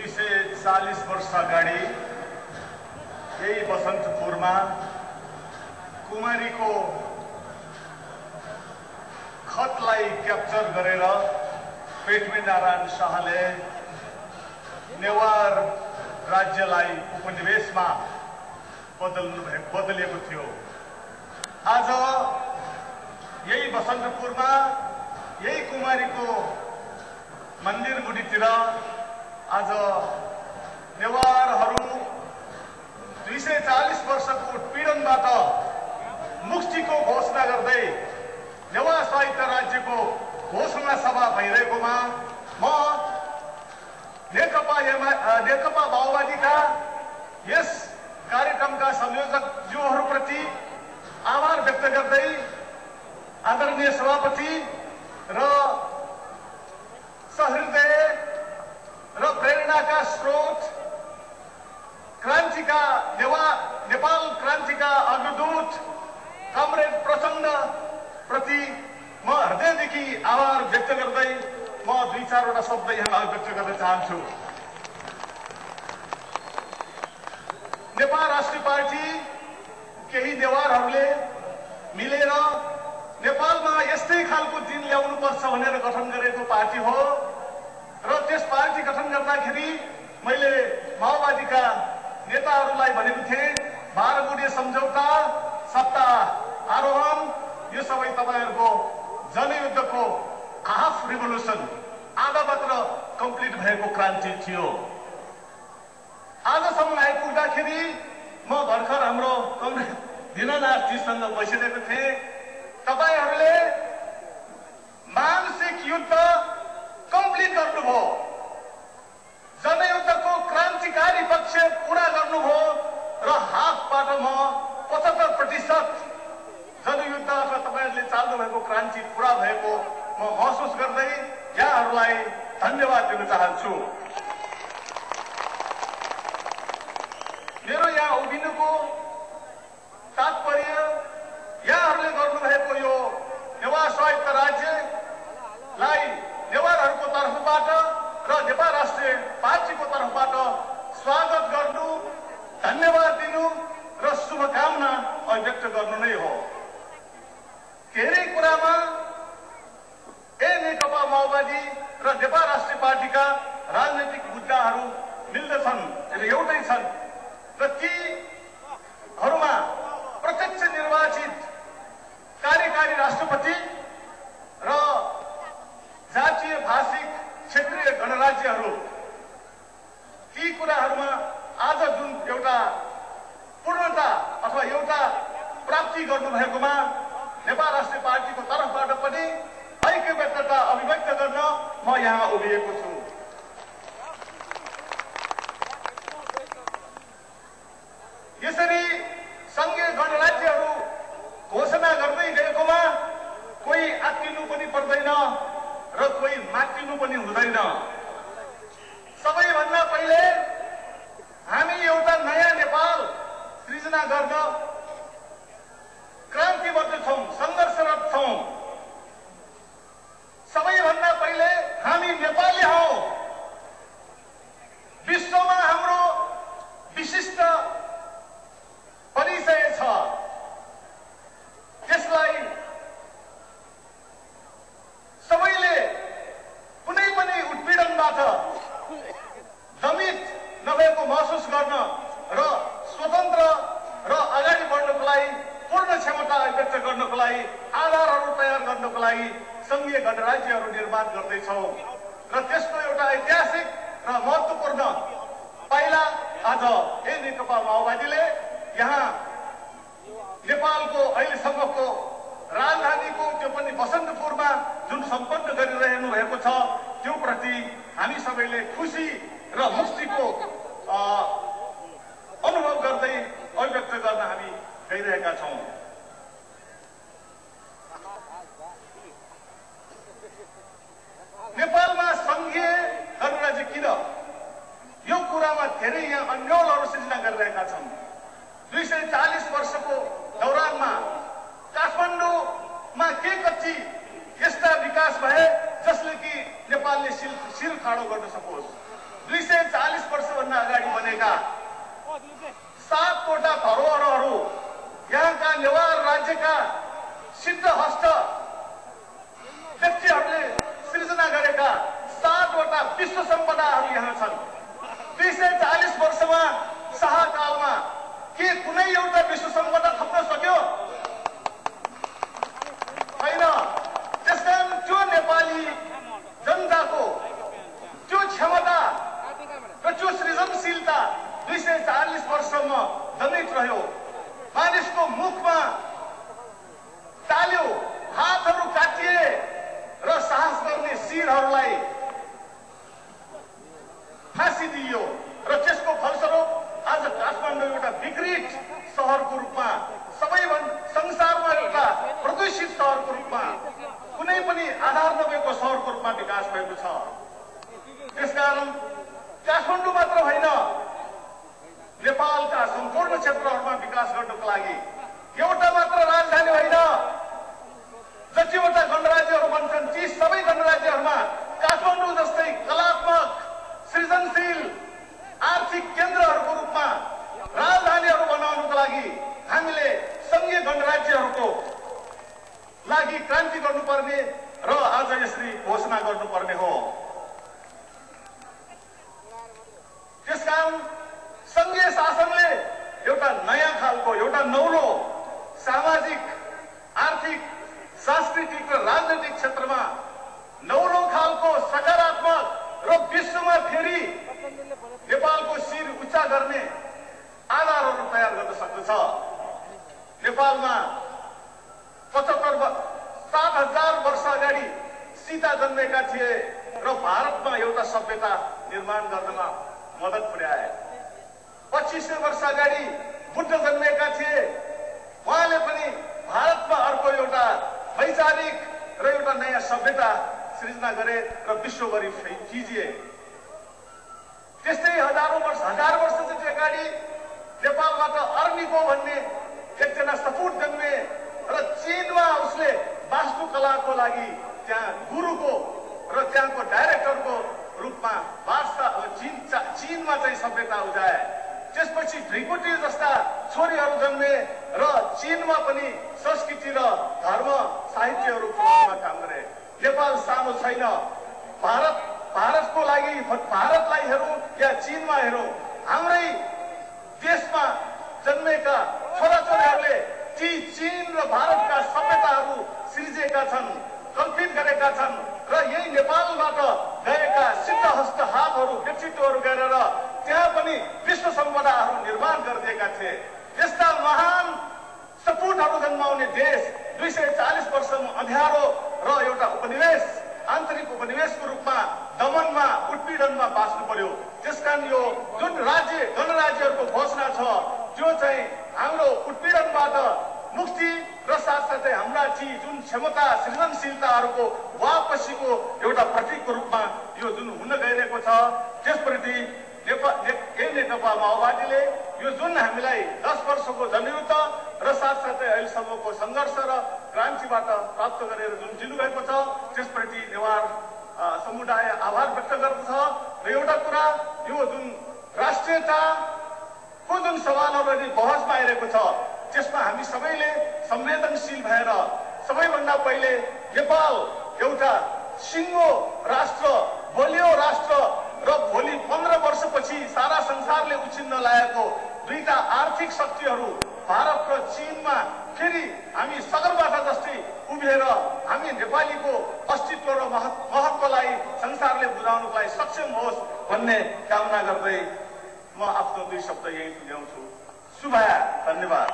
240 वर्ष अगाडि यही बसन्तपुरमा कुमारीको खतलाई क्याप्चर गरेर पृथ्वीनारायण शाहले नेवार राज्यलाई उपनिवेशमा बदलिएको थियो। आज यही बसन्तपुरमा यही कुमारीको मन्दिर गुडीतिर आज नेवारहरू 240 वर्षको उत्पीडनबाट मुक्तिको घोषणा गर्दै नेवार साहित्य राज्यको घोषणा सभा भइरहेकोमा म नेकपा माओवादीका यस कार्यक्रमका संयोजकज्यूहरूप्रति आभार व्यक्त गर्दै आदरणीय सभापति र सहृदय र प्रेरणाका स्रोत क्रान्तिका नेपाल क्रान्तिका अग्रदूत कमरेड प्रचण्ड प्रति म हृदयदेखि आभार व्यक्त गर्दै म 2-4 वटा शब्द यहाँ व्यक्त गर्न चाहन्छु। नेपाल राष्ट्रिय पार्टी केही नेवारहरूले मिलेर नेपालमा यस्तै खालको दिन ल्याउनुपर्छ भनेर गठन गरेको पार्टी हो र त्यस पार्टी गठन गर्दाखेरि मैले माओवादीका नेताहरूलाई भनेको थिएँ 12 गुणे सम्झौता, सत्ता आरोहण यो सबै तपाईहरुको जनयुद्धको हाफ रिभोल्युसन आधा मात्र कम्प्लिट भएको क्रान्ति थियो। आजसम्म आइपुग्दाखेरि म भर्खर हाम्रो दिननाथजीसँग बसिरहेको थिएँ। तपाईहरुले मानसिक युद्ध कम्प्लिट गर्नुभयो, जनयुद्धको क्रान्तिकारी पक्ष पूरा गर्नुभयो र हाफबाट म 75% जनयुद्ध अथवा तपाईहरुले चाल्नु भएको क्रान्ति पूरा भएको म महसुस गर्दै यहाँहरूलाई धन्यवाद दिन चाहन्छु। मेरो यहाँ उभिनुको तात्पर्य यहाँहरूले गर्नुभएको यो नेवार साहित्य राज्यलाई नेवारहरूको तर्फबाट र नेपाल राष्ट्रिय पार्टीको तर्फबाट स्वागत गर्नु, धन्यवाद दिनु र शुभकामना व्यक्त गर्नु नै हो। धेरै कुरामा नेकपा माओवादी र नेपाल राष्ट्रिय पार्टीका राजनैतिक मुद्दाहरू मिल्दछन् र एउटै छन् र तीहरूमा प्रत्यक्ष निर्वाचित कार्यकारी राष्ट्रपति र जातीय भाषिक क्षेत्रीय गणराज्यहरू ती कुराहरूमा आज जुन एउटा पूर्णता अथवा एउटा प्राप्ति गर्नुभएकोमा नेपाल राष्ट्रिय पार्टीको तर्फबाट पनि ऐक्यबद्धता अभिव्यक्त गर्न म यहाँ उभिएको छु। यसरी संघीय गणराज्यहरू घोषणा गर्दै गएकोमा कोही आत्तिनु पनि पर्दैन र कोही मात्तिनु पनि हुँदैन। सबैभन्दा पहिले हामी एउटा नयाँ नेपाल सृजना गर्न क्रान्तिबद्ध छौं, संघर्षरत छौं। सबैभन्दा पहिले हामी नेपाली हौं। विश्वमा हाम्रो विशिष्ट परिचय छ। त्यसलाई सबैले कुनै पनि उत्पीडनबाट दमित नभएको महसुस गर्न र स्वतन्त्र र अगाडि बढ्नको लागि पूर्ण क्षमता व्यक्त गर्नको लागि आधारहरू तयार गर्नको लागि संघीय गणराज्यहरू निर्माण गर्दैछौँ र त्यसको एउटा ऐतिहासिक र महत्त्वपूर्ण पाइला आज नेकपा माओवादीले यहाँ नेपालको अहिलेसम्मको राजधानीको त्यो पनि बसन्तपुरमा जुन सम्पन्न गरिरहनु भएको छ त्यो प्रति हामी सबैले खुसी र मुक्तिको अनुभव गर्दै अभिव्यक्त गर्न हामी गइरहेका छौं। नेपालमा संघीय गणराज्य किन यो कुरामा धेरै यहाँ अन्यलहरू सिर्जना गरिरहेका छन्। 240 वर्षको दौरानमा काठमाडौँमा के कति यस्ता विकास भए जसले कि नेपालले शिर खाडो गर्न सकोस्। 240 7वटा धरोहरहरू यहाँका नेवार राज्यका सिद्धहस्त व्यक्तिहरूले सृजना गरेका 7वटा विश्व सम्पदाहरू यहाँ छन्। 240 वर्षमा शाहकालमा के कुनै एउटा विश्व सम्पदा थप्न सक्यो? होइन। त्यसकारण त्यो नेपाली जनताको त्यो क्षमता र त्यो सृजनशीलता 240 वर्षसम्म दमित रह्यो। मानिसको मुखमा ताल्यो, हातहरू काटिए र साहस गर्ने शिरहरूलाई फाँसी दिइयो र त्यसको फलस्वरूप आज काठमाडौँ एउटा विकृत सहरको रूपमा, सबैभन्दा संसारमा एउटा प्रदूषित सहरको रूपमा, कुनै पनि आधार नभएको सहरको रूपमा विकास भएको छ। त्यसकारण काठमाडौँ मात्र होइन, नेपालका सम्पूर्ण क्षेत्रहरूमा विकास गर्नको लागि एउटा मात्र राजधानी होइन, जतिवटा गणराज्यहरू बन्छन् ती सबै गणराज्यहरूमा काठमाडौँ जस्तै कलात्मक, सृजनशील, आर्थिक केन्द्रहरूको रूपमा राजधानीहरू बनाउनको लागि हामीले संघीय गणराज्यहरूको लागि क्रान्ति गर्नुपर्ने र आज यसरी घोषणा गर्नुपर्ने हो। त्यसकारण संघीय शासनले एउटा नयाँ खालको, एउटा नौलो सामाजिक, आर्थिक, सांस्कृतिक र राजनैतिक क्षेत्रमा नौलो खालको सकारात्मक र विश्वमा फेरि नेपालको शिर उच्चा गर्ने आधारहरू तयार गर्न सक्दछ। नेपालमा 7,000 वर्ष अगाडि सीता जन्मेका थिए र भारतमा एउटा सभ्यता निर्माण गर्नमा मद्दत पुर्याए। 2500 वर्ष अगाडि बुद्ध जन्मेका थिए, उहाँले पनि भारतमा अर्को एउटा वैचारिक र एउटा नयाँ सभ्यता सृजना गरे र विश्वभरि फिजिए। त्यस्तै हजार वर्ष जति अगाडि नेपालबाट अर्निको भन्ने एकजना सपूत जन्मे र चीनमा उसले वास्तुकलाको लागि त्यहाँ गुरुको र त्यहाँको डाइरेक्टरको रूपमा चीनमा चाहिँ सभ्यता उजाए। त्यसपछि ढिकुटी जस्ता छोरीहरू जन्मे र चीनमा पनि संस्कृति र धर्म साहित्यहरू फैलाउनमा काम गरे। नेपाल सानो छैन। भारतको लागि भारतलाई हेरौँ या चीनमा हेरौँ, हाम्रै देशमा जन्मेका छोराछोरीहरूले ती चीन र भारतका सभ्यताहरू सृजेका छन्, कल्पित गरेका छन् र यही नेपालबाट गएका सिद्धहस्त हातहरू, व्यक्तित्वहरू गरेर त्यहाँ पनि विश्व सम्पदाहरू निर्माण गरिदिएका थिए। यस्ता महान सपूतहरू जन्माउने देश 240 वर्षमा अँध्यारो र एउटा उपनिवेश, आन्तरिक उपनिवेशको रूपमा दमनमा, उत्पीडनमा बाँच्नु पर्यो। त्यसकारण यो जुन गणराज्यहरूको घोषणा छ त्यो चाहिँ हाम्रो उत्पीडनबाट मुक्ति र साथसाथै हाम्रा जुन क्षमता, सृजनशीलताहरूको वापसीको एउटा प्रतीकको रूपमा यो जुन हुन गइरहेको छ, त्यसप्रति नेकपा माओवादीले यो जुन हामीलाई 10 वर्षको जनयुद्ध र साथसाथै अहिलेसम्मको सङ्घर्ष र क्रान्तिबाट प्राप्त गरेर जुन दिनुभएको छ त्यसप्रति नेवार समुदाय आभार व्यक्त गर्दछ। र एउटा कुरा, यो जुन राष्ट्रियताको जुन सवालहरू बहसमा आइरहेको छ त्यसमा हामी सबैले संवेदनशील भएर सबैभन्दा पहिले नेपाल एउटा सिङ्गो राष्ट्र, बलियो राष्ट्र र भोलि 15 वर्षपछि सारा संसारले उछिन्न लागेको दुईटा आर्थिक शक्तिहरू भारत र चीनमा फेरि हामी सगरमाथा जस्तै उभिएर हामी नेपालीको अस्तित्व र महत्त्वलाई संसारले बुझाउनलाई सक्षम होस् भन्ने कामना गर्दै म आफ्नो 2 शब्द यही टुङ्ग्याउँछु। शुभया, धन्यवाद।